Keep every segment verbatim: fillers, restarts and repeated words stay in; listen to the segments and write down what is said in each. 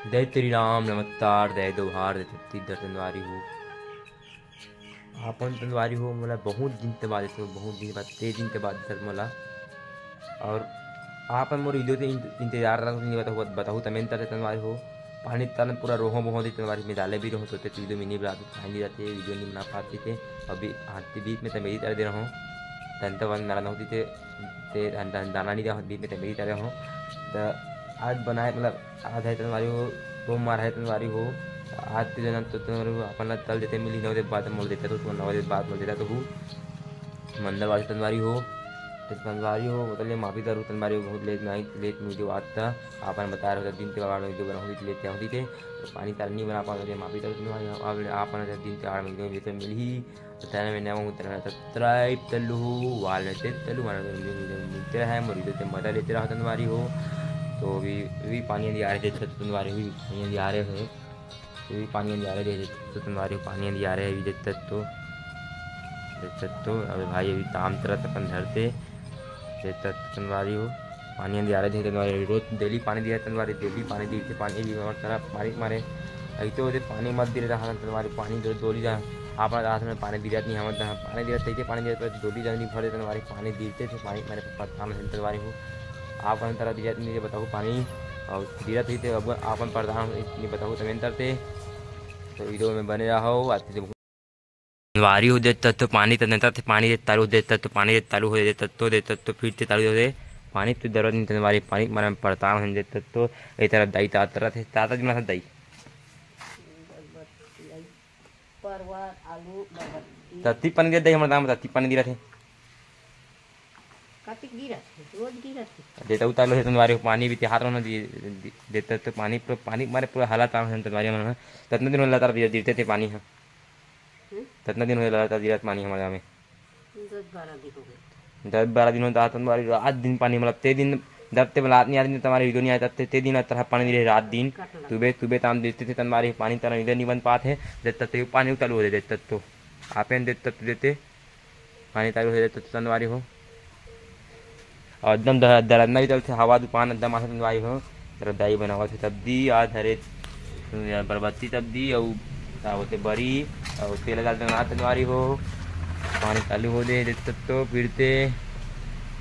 जय श्री राम, नमस्कार, जय जोहार, जय छत्तीसगढ़। संगवारी हो, आपन संगवारी हो, मोला बहुत दिन के बाद, बहुत दिन बाद, तेईस दिन के बाद सर मोला, और आपन मोर video के इंत-, इंतजार रख, नहीं बताहू, बताहू तमेन तरह संगवारी हो। पानी तन पूरा रोहो बोहो दे संगवारी, मिलाले भी रहो, तो ते video में नहीं बना, पानी रहते, video नहीं बना पाते थे। अभी हाथ के बीच में तमेरी तरह दे रहो, तन तो वन नारा नहीं होती थे, ते दाना नहीं रहो, बीच में तमेरी तरह हो। तो आज बनाए, मतलब, आज है संगवारी हो, सोमवार है संगवारी हो, आज के जनम तो संगवारी हो, अपन ला तल देते मिली, नौ दिन बाद मोल देता तो, नौ दिन बाद मोल देता तो हूँ, मंगलवार से संगवारी हो, तो संगवारी हो, मतलब, माफी दारू संगवारी हो, बहुत लेट नाइट, लेट में video आता, आपन बता रहे हो, दिन त्योहार में video बनाओ, लेट क्या होती थे, तो पानी तार नहीं बना पाओ, तो माफी दारू संगवारी हो, अब आपन दिन त्योहार में video मिली, तो तेरा में नया हूँ, तेरा subscribe कर लो, वाल में तेज कर लो, वाल में मिलते रहे, मोर video से मजा लेते रहो संगवारी हो। तो अभी, अभी पानी अंधियारे थे, छत संगवारी हुई, पानी अंधियारे है, अभी पानी अंधियारे दे देते तो संगवारी हो, पानी अंधियारे है, अभी देख तक तो, देख तक तो, अबे भाई, अभी ताम तरह अपन धरते, देख तक तो संगवारी हो, पानी अंधियारे दे संगवारी, रोज daily पानी दिया संगवारी, daily पानी दी थे, पानी भी हमारे तरफ मारे मारे, अभी तो ओदे पानी मत दे रहा संगवारी, पानी दो डोली जा, आपन रात में पानी दिरत नहीं, हमन पानी दिरत तइके पानी दिरत, डोली जानी भरे तन वारी पानी दिरते थे, पानी मारे पत्ता में तन वारी हो। आपन तरह दिरत नहीं बताहू पानी, और दिरत ही थे, अब आपन प्रधान नहीं बताहू तमेन तरते। तो video में बने रहो, आते थे। वारी हो देता तो पानी तन थे, पानी दे तालू हो देता तो पानी दे तालू हो देता तो देता तो फिर ते तालू हो दे। पानी तो जरूरत नहीं तन वारी, पानी मारे पड़ताल हो देता तो ए तरह दाई तात तरह थे, ताता जी मना दाई। परवल, आलू, बरबट्टी। तत्ती पानी दे दे, हमर दाम तत्ती पानी दिरत हे। कतिक गिरत हे? रोज गिरत हे। देता उतार लो, हे तन वारी हो पानी भी ते हाथ रहना दि-, दि-, देता तो पानी, पूरा पानी मारे पूरा हालत आम हे तन वारी हमन ह। ततना दिन हो लगातार दिया, दिरते थे पानी ह। हम्म? ततना दिन हो लगातार दिरत पानी हमर गाँव में। दस बारह दिन हो गए। दस बारह दिन हो तो तन वारी रात दिन पानी, मतलब, ते दिन दब ते बलात नहीं आदमी तुम्हारे video नहीं आता, ते, ते दिन तरह पानी दिरे रात दिन। कटला। तुबे, तुबे ताम देते थे तन वारी पानी तरह इधर नहीं बन पाते, देता तो पानी उतारू हो देते तो। आपे देते तो देते, पानी तारू हो देते तो तन वारी हो। और एकदम दर-, दरदना भी चलते, हवा तूफान एकदम आते तन वारी हो। तेरा दाई बनावत हे तब दी, आज हरे बरबत्ती तब दी, अउ का होते बरी, अउ तेल डाल देना तन वारी हो। पानी चालू हो दे, देते तो फिरते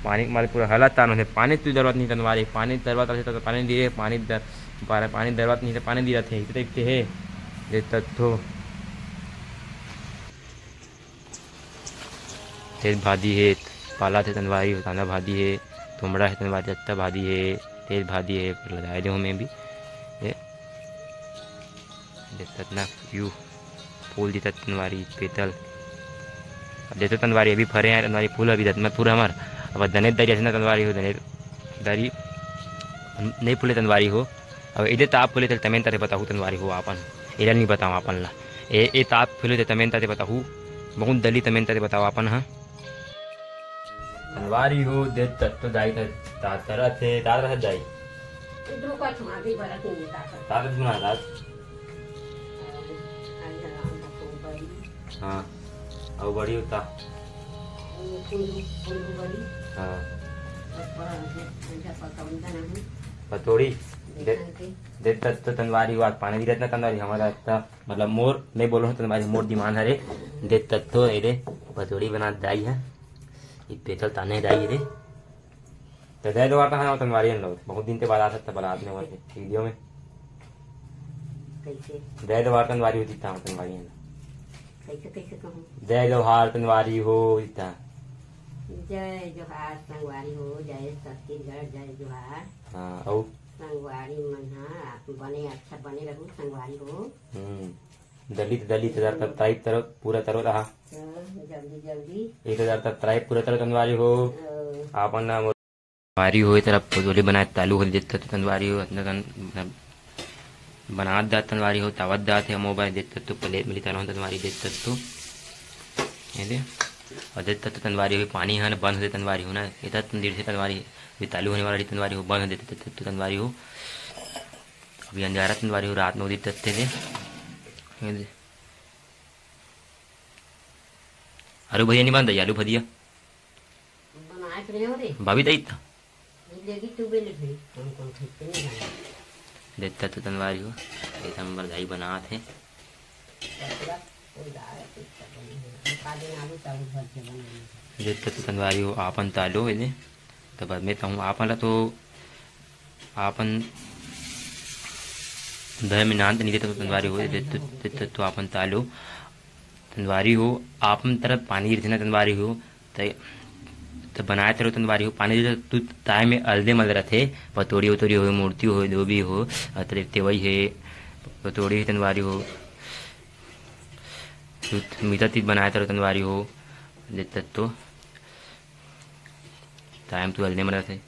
पानी मारे पूरा हालत तान होते। पानी तू जरूरत नहीं तन वारी, पानी जरूरत आते तो पानी दिए, पानी दर-, पानी जरूरत नहीं तो पानी दिया थे, इतने इतने है, देते तो। तेज भादी हे, पाला थे तन वारी हो, कांदा भादी हे, तोमड़ा हे तन वारी, जत्ता भादी हे, तेज भादी हे, पर लगाए दे हमें भी। ये देख ततना यू फूल दी तन वारी पेतल। अब देतो तन वारी अभी फरे हैं, तन वारी फूल अभी दत में पूरा हमार। अब दने दरी ऐसे ना तन वारी हो, दने दरी नहीं फूले तन वारी हो। अब इधर ताप फूले थे तमेन ताते बताहू तन वारी हो आपन। इधर नहीं बताओ आपन ला। ए, ए ताप फूले थे तमेन ताते बताहू। बहुत दली तमेन ताते बताओ आपन, हाँ। तन वारी हो, दे तत्तो दाई त-, ता-, तरह थे, ता तरह दाई। इधरों का छुआ भी भरत नहीं है ताकत। ताकत बना दास। हाँ, अउ बड़ी होता। हाँ। पतोड़ी। दे, दे तत्तो तन वारी हो, आज पानी दी रहत ना तन वारी, हमारा इतना, मतलब, मोर, मैं बोलो हूँ तन वारी, मोर दिमाग हरे, दे तत्तो, ए रे, पतोड़ी बना दाई है, ये पेतल ताने दाई रे। तो दे दो आता है तन वारी हम लोग, बहुत दिन के बाद आ सकता बलात में, वैसे video में। कैसे? दे दो आता तन वारी होती था तन वारी है। कैसे, कैसे कहूँ? जय जोहार तन वारी हो इतना। जय जोहार संगवारी हो, जय छत्तीसगढ़, जय जोहार। हाँ, अउ? संगवारी मन हा, आप बने, अच्छा बने रहू संगवारी हो। हम्म। दलित, दलित हजार तब तारीफ तरफ, पूरा तरफ रहा। हाँ, जल्दी, जल्दी। एक हजार तब तारीफ पूरा तरफ तन वारी हो। हाँ। आपन नाम वारी हो, तरफ पतोली बनाए तालू हो देता तो तन वारी हो, इतना तन, मतलब, बनात दात तन वारी हो, तावत दात है, मोबाइल देता तो plate में लिता रहो तन वारी देता तो। ये दे। और देता तो तन वारी हो, पानी है ना, बंद हो जाए तन वारी हो ना, इतना तन देर से तन वारी, भी तालू होने वाला तन वारी हो, बंद हो देता तो तन वारी हो। अभी अंधियारा तन वारी हो, रात में उदित तत्ते दे। ये दे। आलू भजिया नहीं बनता, आलू भजिया। बनाए तो रहे हो रे। भाभी दाई था। ये लेगी तू बेले भाई, कौन कौन खाते नहीं जाने। देख तो तंदवारी हो, एकदम हमर दाई बनात हे। देख तो तंदवारी हो, आपन तालो एदे। तब मैं कहूँ आपन ला तो आपन धर्म नाम तो नहीं देता तो तंदवारी हो, देख तो, देख तो आपन तालो तंदवारी हो, आपन तरफ पानी गिरथे ना तंदवारी हो, त, त बनाए तरो तंदवारी हो, पानी गिरथे तू ताय में अलदे मल रथे, पतोड़ी उतोड़ी हो, मूर्ति हो, जो भी हो, अतरे तेवई हे, पतोड़ी हे तंदवारी हो, तू मीठा तीत बनाए तरो तंदवारी हो, देख तो ताय में तू अलदे मल रथे।